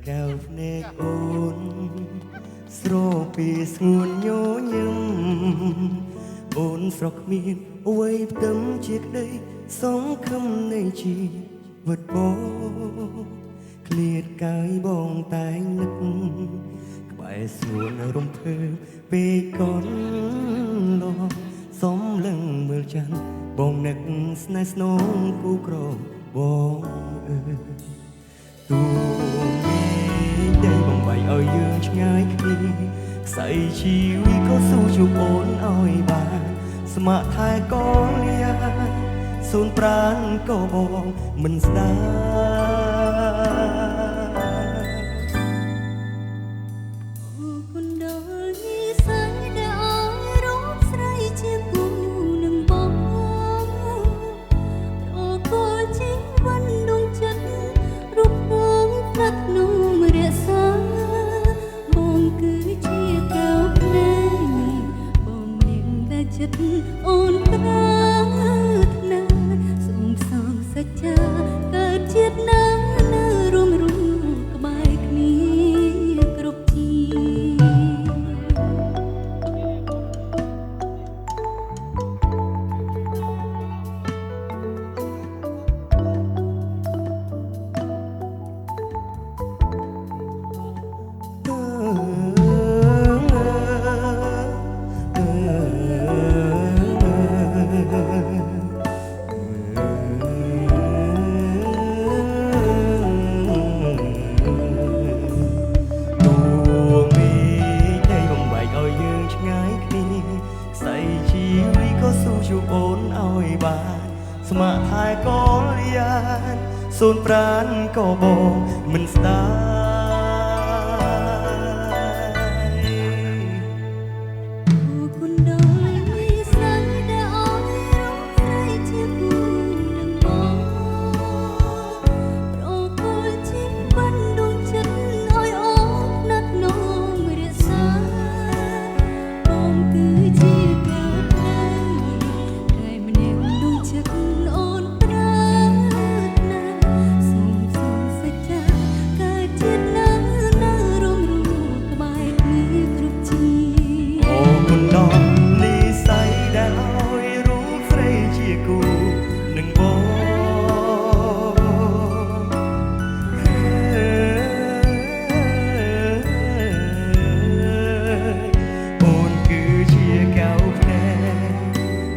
កែវភ្នែកអូនស្រពីស្ងួនញញឹមអូនស្រកគ្មានអ្វីផ្ទឹមជាក្តីសង្ឃឹមនៃជីវិតបងឃ្លាតកាយបងតែងនឹកក្បែរសួនរំភើបពេលកូនលសំលឹងមើលច័ន្ទបងនឹកស្នេហ៍ស្នងគូក្របងអើយទូមេឃដីបំបីឲ្យយើងឆ្ងាយគ្នាខ្សែជីវិតក៏ស៊ូជួបអូនឲ្យបានស្ម័គ្រថែកលយាសូនប្រានក៏បងមិនស្ដាយ គុណដល់និស័យដែលឲ្យរកស្រីជាគូនឹងបងប្រគល់ជីវិតដួងចិត្តរូបបងប្រាថ្នារក្សាបងគឺជាកែវភ្នែកបងនាងដែលចិត្តអូនប្រាថ្នាសូមសងសច្ចាកើតជាតិណានៅរួមរួមក្បែរគ្នាគ្រប់ជា ទូមេឃដីបំបែកឲ្យយើងឆ្ងាយគ្នាខ្សែជីវិតក៏ស៊ូជួបអូនឲ្យបានស្ម័គ្រថែកលយានសូនប្រានក៏បងមិនស្ដាយ គុណដល់និស័យដែលឲ្យរកស្រីជាគូនឹងបងប្រគល់ជីវិតដួងចិត្តឲ្យអូនថ្នាក់នំរក្សាបងគឺជាកែវភ្នែកតែម្នាក់ដួងចិត្តអូនប្រាថ្នាសូមសងសច្ចាកើតជាតិណានៅរួមរួមក្បែរគ្នាគ្រប់ជា អូគុណដល់និស័យដែលឲ្យរូបស្រីជាគូនឹងបងអូនគឺជាកែវភ្នែក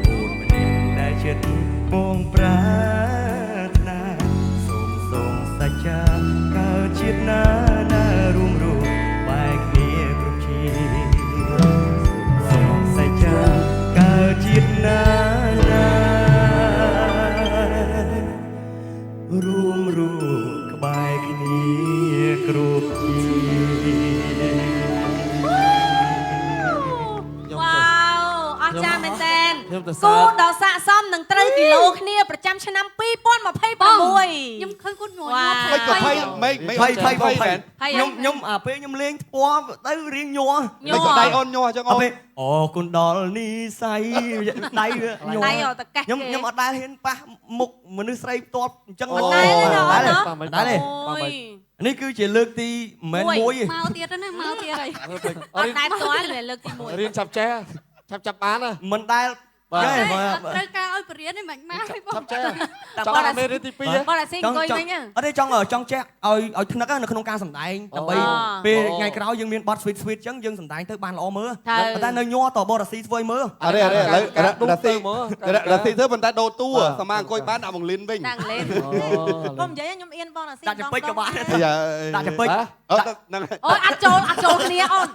អូនម្នាក់ដែលចិត្តបងប្រាថ្នាសូមសូមសច្ចាកើតជាតិណាណារួមរួមបែកគ្នាគ្រប់ជា សូមសច្ចាកើតជាតិណាណារួមរួមក្បែរគ្នាគ្រប់ជា វ៉ាវអស្ចារ្យមែនតើ ខ្ញុំទៅ គូដ៏ស័ក្តិសមនឹងត្រូវគីឡូគ្នាប្រចាំឆ្នាំ2026 ខ្ញុំឃើញគាត់ង វ៉ា មិនក៏ភ័យមិនមិន ភ័យភ័យភ័យ មែន ខ្ញុំខ្ញុំអាពេលខ្ញុំលេងថ្ពាល់ទៅរៀងញ័រ មិនក៏ដៃអូនញ័រអញ្ចឹងអូន អត់ពេលអូគុណដល់និស័យដៃវាញ័រ ដៃអត់តកេះ ខ្ញុំខ្ញុំអត់ដែលហ៊ានប៉ះមុខមនុស្សស្រីផ្ទាល់អញ្ចឹង អត់ដែលទេណា ដែល អូ ទេដែលទេ អូយ នេះគឺជាលើកទីមិនមែនមួយទេ មកទៀតណាមកទៀតហើយ អត់ដែលផ្ទាល់លើកទី1 រៀនឆាប់ចេះឆាប់ចាប់បានណា មិនដែល បាទ ទេ អត់ត្រូវការឲ្យបរៀនទេមិនមកទេបង ឆាប់ចេះចង់ដល់មេរៀនទី2ហ៎ បងអាស៊ីអង្គុយវិញហ៎ អត់ទេចង់ចង់ចេះឲ្យឲ្យថ្នឹកនៅក្នុងការសម្ដែងដើម្បីពេលថ្ងៃក្រោយយើងមានបទ sweet sweet អញ្ចឹងយើងសម្ដែងទៅបានល្អមើល ត្រូវ ប៉ុន្តែនៅញ័រតបរស៊ីធ្វើឲ្យមើល អរេអរេឥឡូវ ការ រ៉ាស៊ី មើល រ៉ាស៊ីធ្វើប៉ុន្តែដូរតួសមាអង្គុយបានដាក់បង្លិនវិញ តាំងលេង កុំនិយាយខ្ញុំអៀនបងអាស៊ី ដាក់ចពេចក៏បានដែរ អាយ៉ា ដាក់ចពេច អត់ហ្នឹងហើយ អូយអត់ចូលអត់ចូលគ្នាអូន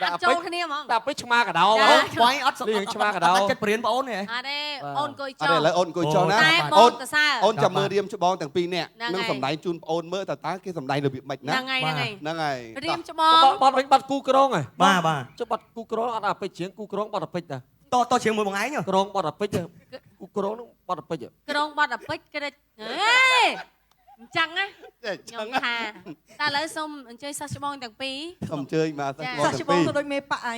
ដាក់អត់ចូលគ្នាហ្មង ដាក់ពេចឆ្មាកដោ ចា បង វាយអត់ លៀងឆ្មាកដោ អត់ចិត្តបរៀនបងអូនទេ អត់ទេអូនអង្គុយ អរេ ចោ ឥឡូវអូនអង្គុយចុះណា តែប អូន ងទៅសើ អូនចាំមើលរៀមច្បងទាំងពីរនាក់ ហ្នឹងហើយ នឹងសម្ដែងជូនប្អូនមើលតើតើគេសម្ដែងរបៀបម៉េចណា ហ្នឹងហើយហ្នឹងហើយ ហ្នឹងហើយ រៀមច្បង បត់វិញបាត់គូក្រងហ៎ បាទបាទ ចុះបាត់គូក្រងអត់អាពេចជាងគូក្រងបាត់អាពេចដែរ តតជាងមួយបងឯងហ៎ ក្រងបាត់អាពេចគូក្រងនោះបាត់អាពេច ក្រងបត់អាពេចក្រិចហេអញ្ចឹងណា ចេះ ខ្ញុំថាតែឥឡូវសូមអញ្ជើញសិស្សច្បងទាំងពីរ សូមអញ្ជើញបាទ ចា សិ សោះ ស្សច្បងទាំងពីរ ច្បងទៅដូចមេប៉ាក់អី